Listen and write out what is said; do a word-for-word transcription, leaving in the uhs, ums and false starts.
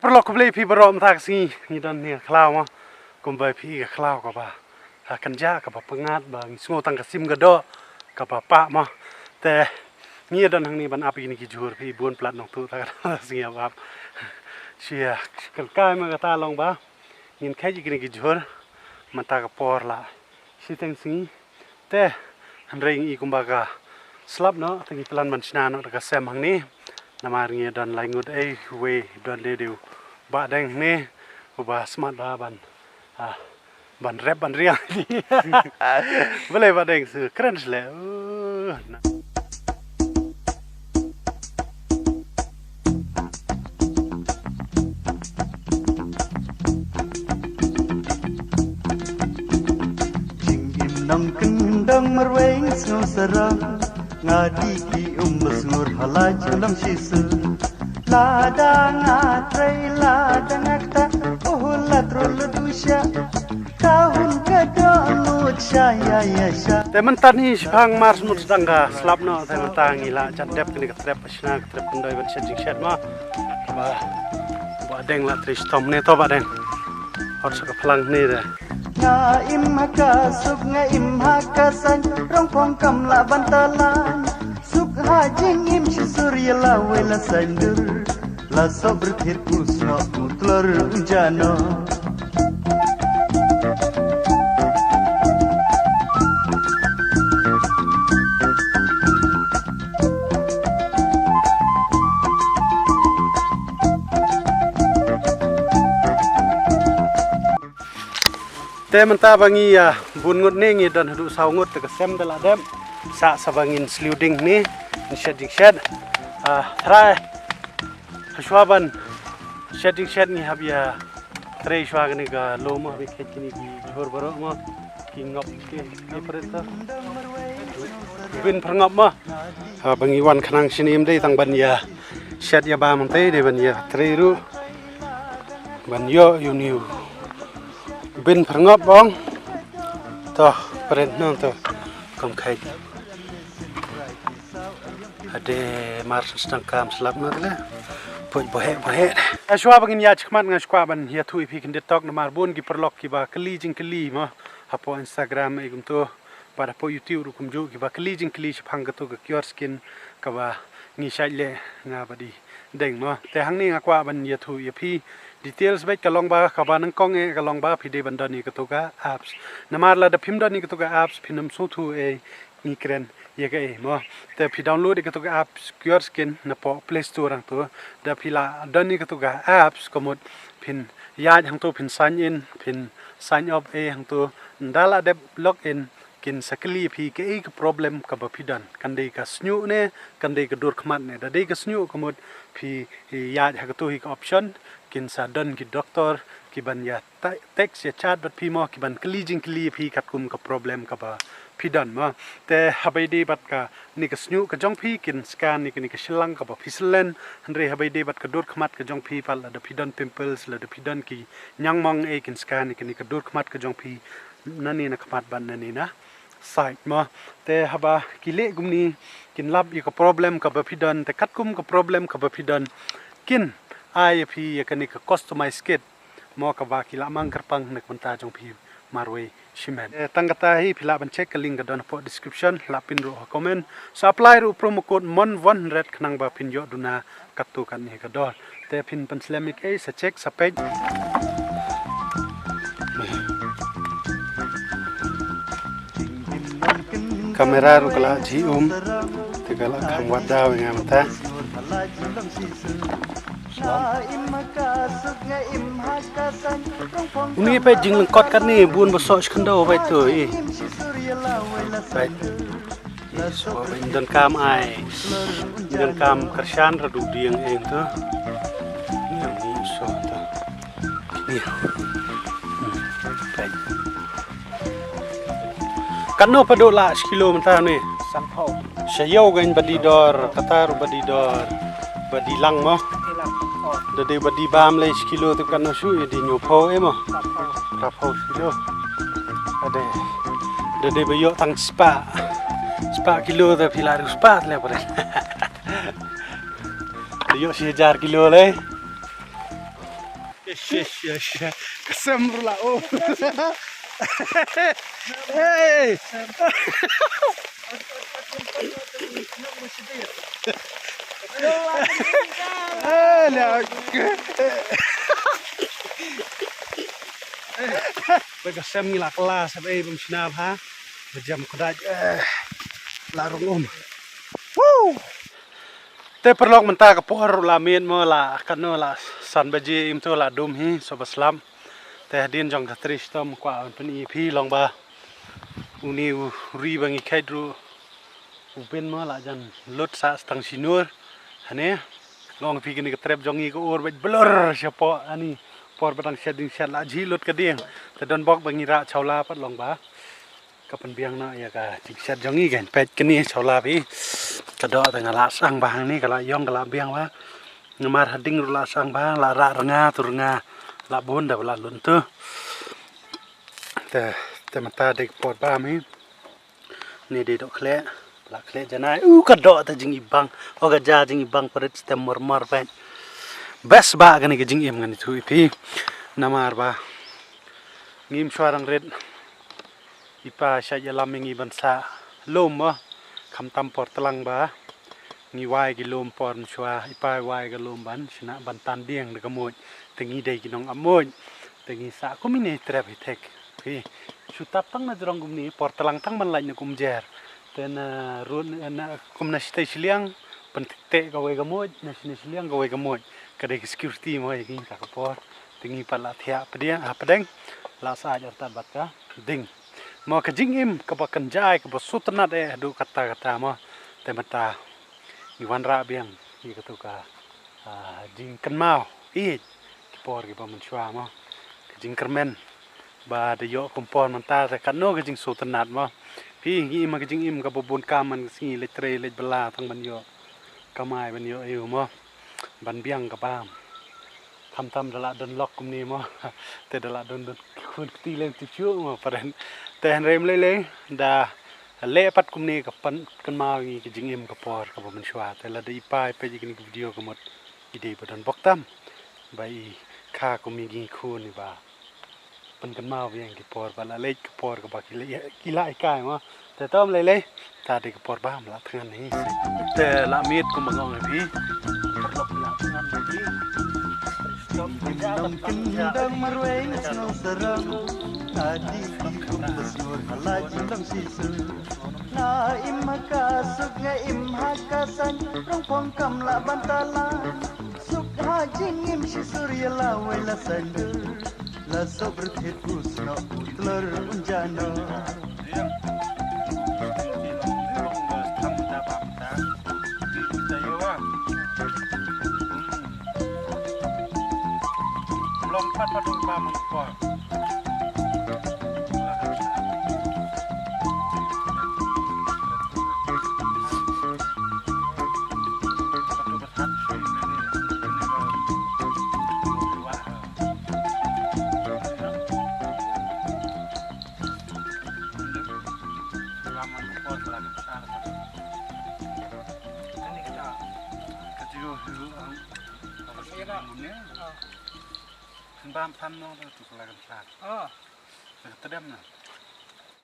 Paralok, khublei phi baroh. Mynta ka sngi ngi don ha khlaw mo. Kumba phi i ka khlaw kaba ha kynjah, kaba pyngngad, ba ngi sngew tang ka sim ka doh kaba pah mo. Te ngi don hangne ban ap ïa kine ki jhur, phi bun palat nongtuh ta ka sngi ap ap. Shi ïa kynkai ma kata long ba ngin kheit ïa kine ki jhur mynta ka por la shiteng sngi. Te hynrei ngi i kumba ka slap noh, te ngi plan ban shna noh da ka sem hangne. Namar ngi don lai ngut ei, uwei don dei dei u Bah Deng hangne, uba smat ba ban, ah, ban rep ban riang. Balei Bah Deng, shu kren shlei. Uh, na. Jingim nongkyndong marwei sngew sarong, nga dih ki um ba sngur ha la jingdong shi sur. Lada nga trei, lada nga ktah, oh la trul du sha. Ka hun ka doh ngut sha ïa ïa sha. Te mynta ngi shaphang mar smut sdang ka slap noh, te mynta ngi la jan dep kane ka trep. Shna ka trep kyndoi ban shet jingshet mo. Ba, Bah Deng la trei shitom ne to Bah Deng. Hot sa ka phlang ne de. Nga im ha ka suk, nga im ha ka saiñ, rong phong kam lah ban talan. Suk ha jingim shi sur ïa la wei la saiñ dur. La sob rkhit u snoh u tlor u jano. Te mynta ba ngi, ah, bun ngut ne, ngi don haduh saw ngut, te ka sem da la dep. Sa, sa ba ngin sliu ding ne, ngin shet jingshet. Ah, trai. Hashwa ban shet jingshet ngi hap ïa trei shwa kane ka lum mo, hap ïa kheit kine ki jhur baroh mo, ki ngop ki, ki pyrthei. Bin pyrngop mo. Ha, ba ngi wan khnang shini im dei tang ban ïa shet ïa ba mynta, dei ban ïa trei ruh. Ban ïoh ïa une u bin pyrngop ong. To, pyrthei nang to. Kam kheit. Ade mar sdang kam slap na le. Poi bohe bohe. Hashwa ba ngin ïa shikmat nga shu kwah ban ïathuh ïa phi khyndiat tok namar bun ki paralok kiba kylli jingkylli mo hapoh Instagram ei kumto. Bad hapoh YouTube ruh kumjuh kiba kylli jingkylli shaphang kato ka Cure Skin kaba ngi shait leh nga bad i Deng mo. Te hangne nga kwah ban ïathuh ïa phi details bad ka long ba kaba nyngkong eh ka long ba phi dei ban don ïa kato ka apps. Namar lada phim don ïa kato ka apps phin ym sngewthuh ei ngi kren ïa kaei mo. Te phi download ïa kato ka apps Cure Skin napoh Play Store hangto. Da phi la don ïa kato ka apps ka mut phin ïaid hangto, phin sign in, phin sign up ei hangto. Nda la dep log in kin sa kylli ïa phi kaei ka problem kaba phi don. Kan dei ka shñiuh ne, kan dei ka dur khmat ne. Da dei ka shñiuh ka mut phi ïaid ha kato hi ka option, kin sa don ki doktor kiban ïa ta-, text ïa chat bad phi mo, kiban kylli jingkylli ïa phi katkum ka problem kaba phi don mo. Te haba ïadei bad kane ka shñiuh ka jong phi kin scan ïa kane ka shillang kaba phi syllen, hynrei haba ïadei bad ka dur khmat ka jong phi pat lada phi don pimples, lada phi don ki ñiangmong ei kin scan ïa kane ka dur khmat ka jong phi nangne na khmat bad nangne na side mo. Te haba ki leh kumne kin lap ïa ka problem kaba phi don, te katkum ka problem kaba phi don kin ai ïa phi ïa kane ka customize kit mo kaba ki la mang kyrpang na ka bynta jong phi marwei shimet. Eh, tang kata hi phi lah ban check ka link ka don hapoh description, lah pyn ruh ha comment. Sa apply ruh promo code mon one hundred khnang ba phin ïoh duna katto katne ka dor. Te phin pynslem ïa kaei sa check sa peit. Kamera ruh ka la jhieh um. Te ka la kham wad daw ïa nga mynta. Uni peit jinglyngkot katne bun ba soh shkyndaw peit to i. Peit. Ïa, so, ba ngi donkam ai. Ngi donkam kyrshan ra duk dieng eng to. Ïa, ngi so to. Ïa. Peit. Katno pat duh la shi kilo mynta ne? Sanphew. Sha ïew kein ba die dor, kata ruh ba die dor. Ba die lang mo. Die lang. Oh. Da dei ba die bam lei shi kilo te katno shuh ïa die, hynñiewphew ei mo. Phra phew. Phra phew shi kilo. Ade. Da dei ba ïoh tang spah. Spah kilo te phi lah ruh spah te leh pyrshah. Da ïoh shi hajar kilo lei. Yes, yes, yes, yes. Ka sem ruh la, oh. Hey. Eh, la. Ba ka sem ngi la kylla sha ba ei bym shna bha. Ba jam kudai, eh, la rung um. Woo! Te paralok, mynta ka por la miet mo, la katno, la san baje im to la dum hi, so ba slap. Te hadien jong ka tri shitom kwah ban pyni phi long ba une u ri ba ngi kheit ruh u bin mo la jan lut sah tang shinur. Hane long phi kane ka trep jong ngi ka ur bad blur shapoh ani por ba dang shet ding shet la jhi lut ka dieng. Te don bok ba ngi rah chawla pat long ba ka pynbiang noh ïa ka jingshet jong ngi. Kan peit kane chawla phi. Ka doh te nga la sang ba hangne, ka la ïong, ka la biang ba. Namar hading ruh la sang ba, la rah rnga tu rnga la bun da ba la lun tu. Te, te mynta dei ka por ba mi. Ni dei doh khleh, la khleh janai. U ka doh te jingibang. O ka ja jingibang parit stem mor mor peit. Best ba kane ka jingim kane tu ïa phi. Namar ba ngim shuwa dang rit. I pa shah ïalam ïa ngi ban sah lum mo, khamtam por tlang ba ngi wai ki lum por mynshuwa, i pa wai ka lum ban shna ban tan dieng da ka muid. Te ngi dei ki nong ap muid, te ngi sah kum ine trep hi thik. Phi shu tap tang na jrong kumne, por tlang tang ban lait na kumjer. Te na rud na kumna shitei shiliang, pynteh kawei ka muid, na shine shiliang kawei ka muid. Ka dei ka security mo ïa ngi ka ka por. Te ngi pat la thiah pdiang, ha pdeng, la sah jar tad bad ka ding. Mo ka jingim kaba kynjai kaba sutnat eh haduh katta katta mo. Te mynta ngi wanrah biang ïa katu ka, ah, jingkynmaw ïeit ki por kiba mynshuwa mo. Ka jingkyrmen ba da ïoh kum por mynta te katno ka jingsutnat mo. Phi ngi im ha ka jingim kaba bun kam man ka sngi leit trei leit bylla tang ban ïoh kamai ban ïoh aïu mo. Ban biang ka bam. Khamtam da la don lok kumne mo. Te da la don don khun kti lem ti shu mo paren. Te hynrei ym lei lei da leh pat kumne ka pan kynmaw ngi ka jingim ka por kaba mynshuwa. Te lada i pa i peit ïa kane ka video ka mut i dei ba don bok tam ba i kha kum ïa ngi khun iba pynkynmaw biang ki por ba la leit, ki por kaba ki la, ki la hikai mo. Te to ym lei lei, ta dei ki por ba ym la thngan hi. Te la miet kumba nga ong ïa phi. Paralok, la thngan hi. Kim dang, kim dang marwei sngewsarong. Adi ki kum da sngur ha la jingdang shisha. Nga im ha ka suk, nga im ha ka saiñ, rong phong kam lah ban talan. Suk ha jingim shisha ïa la wei la saiñ dur. La soh byrthit u snoh u tlor un jano. Long pat pat u ba mengkor. Bam pam no tu kala kan sa. Oh. Ka tedem na.